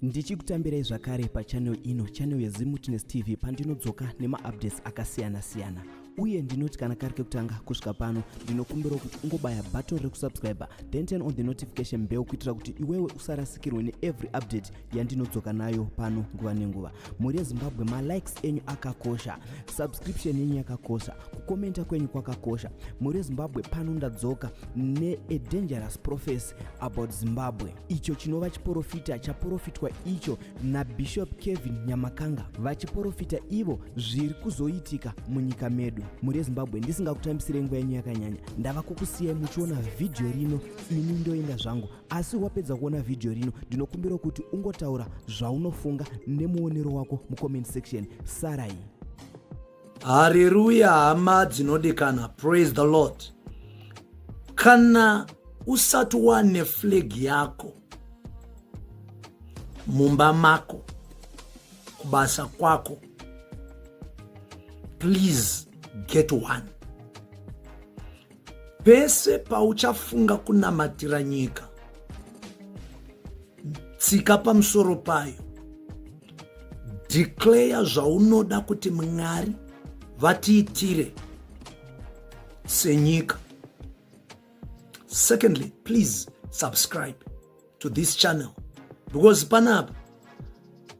Ndichikutambirai zvakare pachannel ino, channel yeZimwitness TV, pandinodzoka nemaupdates akasiyana siyana. Uye ndinoti kana kari kekutanga kusvika pano, ndinokumbirawo kuti ungobaya button rekusubscribe, then turn on the notification bell kuitira kuti iwewe usarasikirwe neevery update yandinodzoka nayo pano nguva nenguva. Mhuri yeZimbabwe, malikes enyu akakosha, subscription yenyu yakakosha, kukomenta kwenyu kwakakosha. Mhuri yeZimbabwe, pano ndadzoka ne a dangerous prophecy about Zimbabwe, icho chinova chiporofita chaporofitwa icho naBishop Kevin Nyamakanga, vachiporofita ivo zviri kuzoitika munyika medu. Mhuri yeZimbabwe, ndisingakutambisirei nguva yenyu yakanyanya, ndava kukusiyai muchiona vhidhiyo rino, ini ndoenda zvangu. Asi wapedza kuona vhidhiyo rino, ndinokumbira kuti ungotaura zvaunofunga nemuonero wako mucomment section. Sarai. Hareruya hama dzinodikana, praise the Lord. Kana usati wane flag yako mumba mako, kubasa kwako, please get one. Pese pauchafunga kunamatira nyika, tsika pamusoro payo, declare zvaunoda kuti Mwari vatiitire senyika. Secondly, please subscribe to this channel, because panapa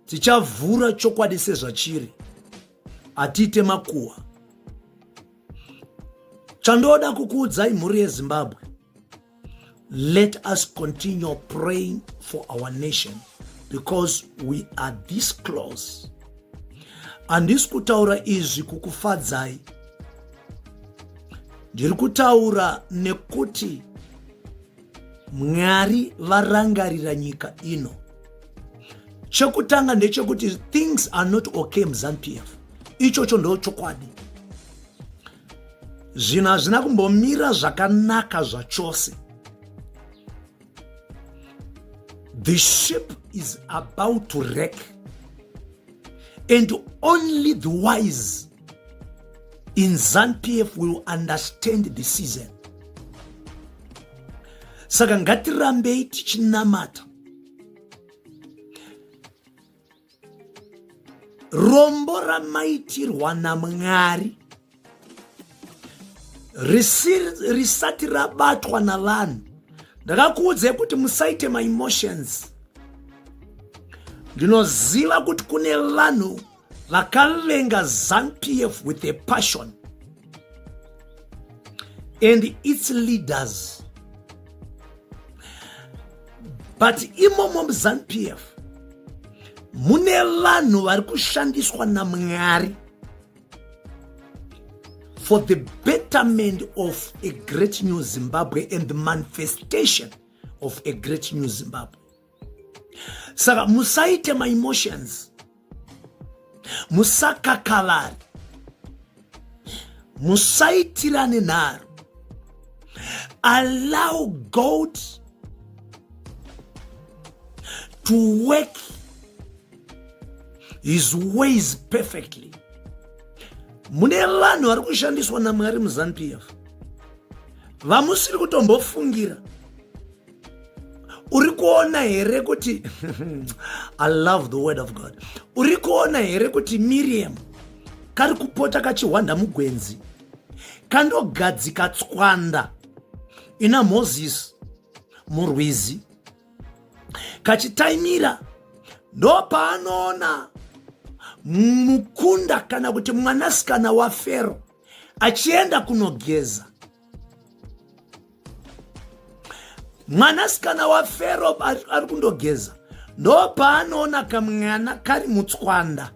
tichavhura chokwadi sezvachiri, hatiite makuhwa. Chandoda kukuudzai mhuri yeZimbabwe, let us continue praying for our nation because we are this close. Handisi kutaura izvi kukufadzai, ndiri kutaura nekuti Mwari varangarira nyika ino. Chekutanga ndechekuti things are not okay muZANU-PF. Ichocho ndo chokwadi. Zvinhu hazvina kumbomira zvakanaka zvachose. The ship is about to wreck and only the wise in ZANU-PF will understand the season. Saka ngatirambei tichinamata. Rombo ramaitirwa naMwari risati rabatwa navanhu, ndakakuudzai kuti musaite maemotions. Ndinoziva kuti kune vanhu vakavenga ZANU-PF with a passion and its leaders, but imomo muZANU-PF mune vanhu vari kushandiswa naMwari for the betterment of a great new Zimbabwe and the manifestation of a great new Zimbabwe. Saka musaite maemotions, musakakavari, musaitirane nharo. Allow God to work his ways perfectly. Mune vanhu vari kushandiswa naMwari muZANU-PF vamusiri kutombofungira. Uri kuona here kuti, I love the word of God, uri kuona here kuti Miriam kari kupota kachihwanda mugwenzi, kandogadzika tswanda ina Mozisi murwizi, kachitaimira ndopaanoona mukunda kana kuti mwanasikana waFero achienda kunogeza. Mwanasikana waFero ari kundogeza, ndopaanoona kamwana kari mutswanda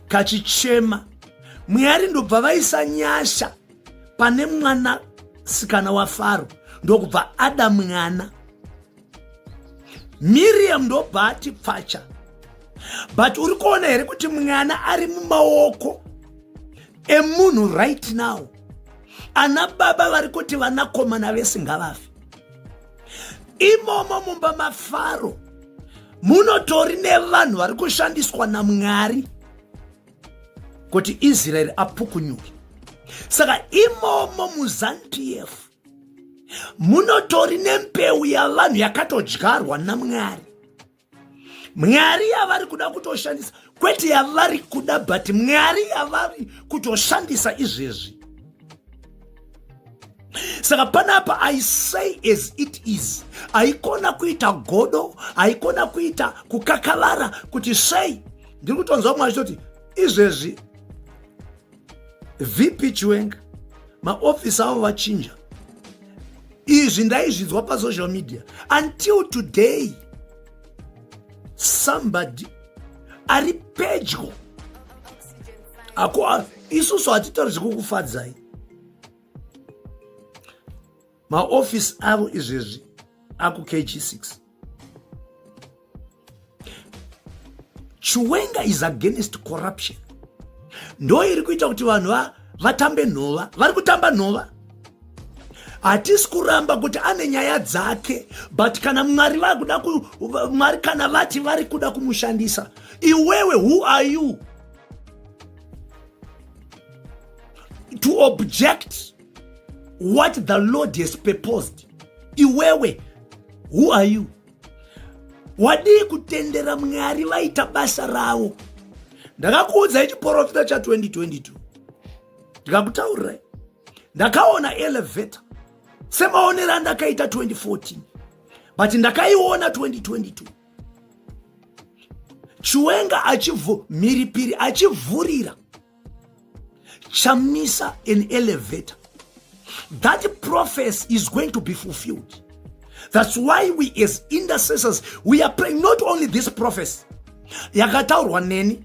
kachichema. Mwari ndobva vaisa nyasha pane mwanasikana waFaro, ndokubva ada mwana. Miriam ndobva ati pfacha. But uri kuona here kuti mwana ari mumaoko emunhu right now? Ana baba vari kuti vanakomana vese ngavafe. Imomo mumba maFaro munotori nevanhu vari kushandiswa naMwari kuti Israeri apukunyuke. Saka imomo muZANU-PF Munotori nembeu yavanhu yakatodyarwa naMwari. Mwari yavari kuda kutoshandisa, kwete yavari kuda, but Mwari yavari kutoshandisa izvezvi. Saka panapa I say as it is, haikona kuita godo, haikona kuita kukakavara kuti sei ndiri kutonzwa Mwari chitoti izvezvi VP Chiwenga maofisi avo vachinja. Izvi ndaizvinzwa pasocial media until today. Somebody ari pedyo ako, isusu hatitauri zvekukufadzai. Maofisi avo izvezvi aku KG6. Chiwenga is against corruption, ndo iri kuita kuti vanhu vatambe nhova. Vari kutamba nhova. Hatisi kuramba kuti ane nyaya dzake, but kana Mwari vakuda, Mwari kana vati vari kuda kumushandisa, iwewe who are you to object what the Lord has purposed? Iwewe who are you? Wadii kutendera Mwari vaita basa ravo? Ndakakuudzai chiprofita cha2022, ndikakutaurirai ndakaona elevator semaonero andakaita 2014, but ndakaiona 2022 Chiwenga achivhu mhiripiri achivhurira Chamisa an elevator. That prophecy is going to be fulfilled. That's why we as intercessors, we are praying not only this prophecy yakataurwa neni,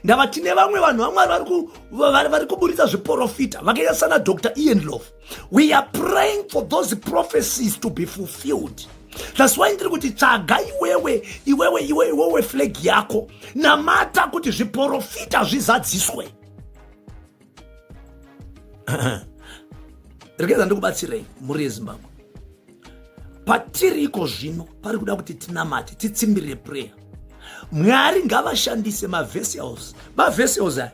ndava tine vamwe vanhu vaMwari vari kuburitsa zviprofita vakaita sana Dr Ian Love. We are praying for those prophecies to be fulfilled. That's why ndiri kuti tsvaga iwewe, iwewe, iwe, iwewe flag yako, namata kuti zviprofita zvizadziswe. Regedza ndikubatsirei, mhuri yeZimbabwe. Patiriko zvino pari kuda kuti tinamate, titsimbirire prayer. Mwari ngavashandise mavessels. Mavessels aya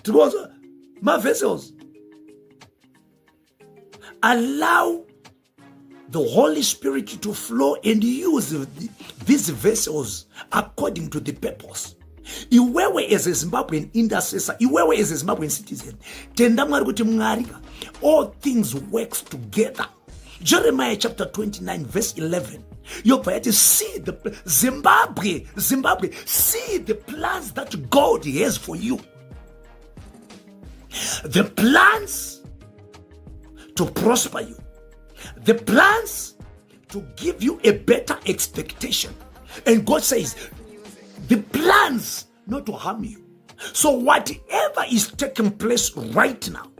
tikuonza, mavessels. Allow the Holy Spirit to flow and use these vessels according to the purpose. Iwewe as a Zimbabwean intercessor, iwewe as a Zimbabwean citizen, tenda Mwari kuti Mwari, all things works together. Jeremiah chapter 29 verse 11 yobva yati, see the Zimbabwe, Zimbabwe, see the plans that God has for you, the plans to prosper you, the plans to give you a better expectation. And God says the plans not to harm you. So whatever is taking place right now,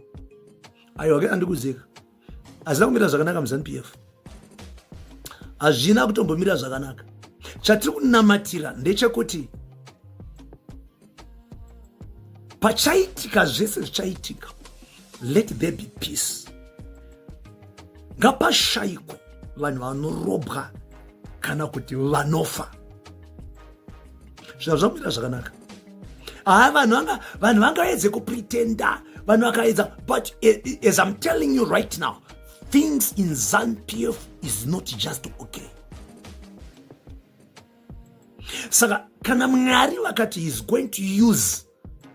aiwa ke, andikuzika, hazvina kumira zvakanaka muZANU PF, hazvina kutombomira zvakanaka. Chatiri kunamatira ndechekuti pachaitika zvese zvichaitika, let there be peace. Ngapashayikwe vanhu vanorobwa kana kuti vanofa. Zvinhu zvamira zvakanaka. Haa, vanhu vangaedze kupretenda, vanhu vakaedza, but as I'm telling you right now, things in ZANU PF is not just okay. Saka kana Mwari vakati is going to use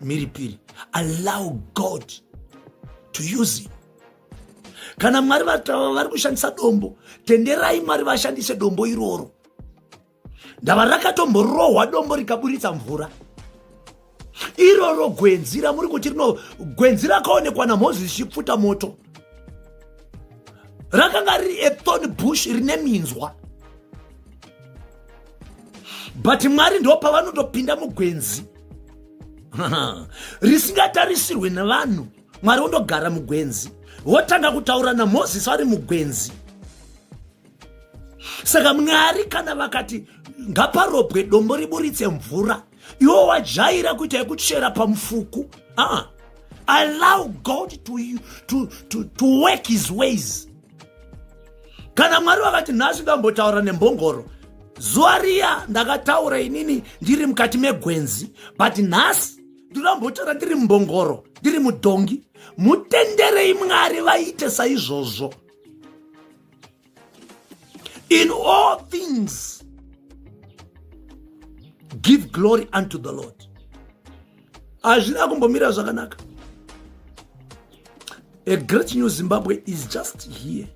mhiripiri, allow God to use him. Kana Mwari vari kushandisa dombo, tenderai Mwari vashandise dombo iroro. Ndava rakatomborohwa dombo rikaburitsa mvura. Iroro gwenzi ramuri kuti rino gwenzi rakaonekwa naMozisi chipfuta moto, rakanga riri a thorn bush rine minzwa, but Mwari ndo pavanotopinda mugwenzi risingatarisirwe nevanhu. Mwari wondogara mugwenzi, votanga kutaura naMozisi vari mugwenzi. Saka Mwari kana vakati ngaparobwe dombo riburitse mvura, iwo wajaira kuita yekuchera pamufuku. Allow God to work his ways. Kana Mwari vakati nhasi ndambotaura nembongoro, zuva riya ndakataura inini ndiri mukati megwenzi, but nhasi Ndinambotaura ndiri mbongoro, ndiri mudhongi. Mutenderei Mwari vaite saizvozvo. In all things give glory unto the Lord. Hazvina kumbomira zvakanaka. A great new Zimbabwe is just here.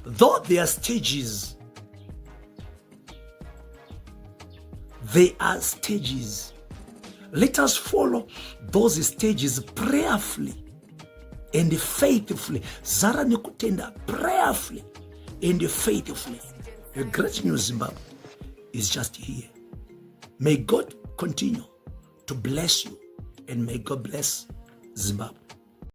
Though there are stages, there are stages. Let us follow those stages prayerfully and faithfully. Zara nekutenda prayerfully and faithfully. A great new Zimbabwe is just here. May God continue to bless you and may God bless Zimbabwe.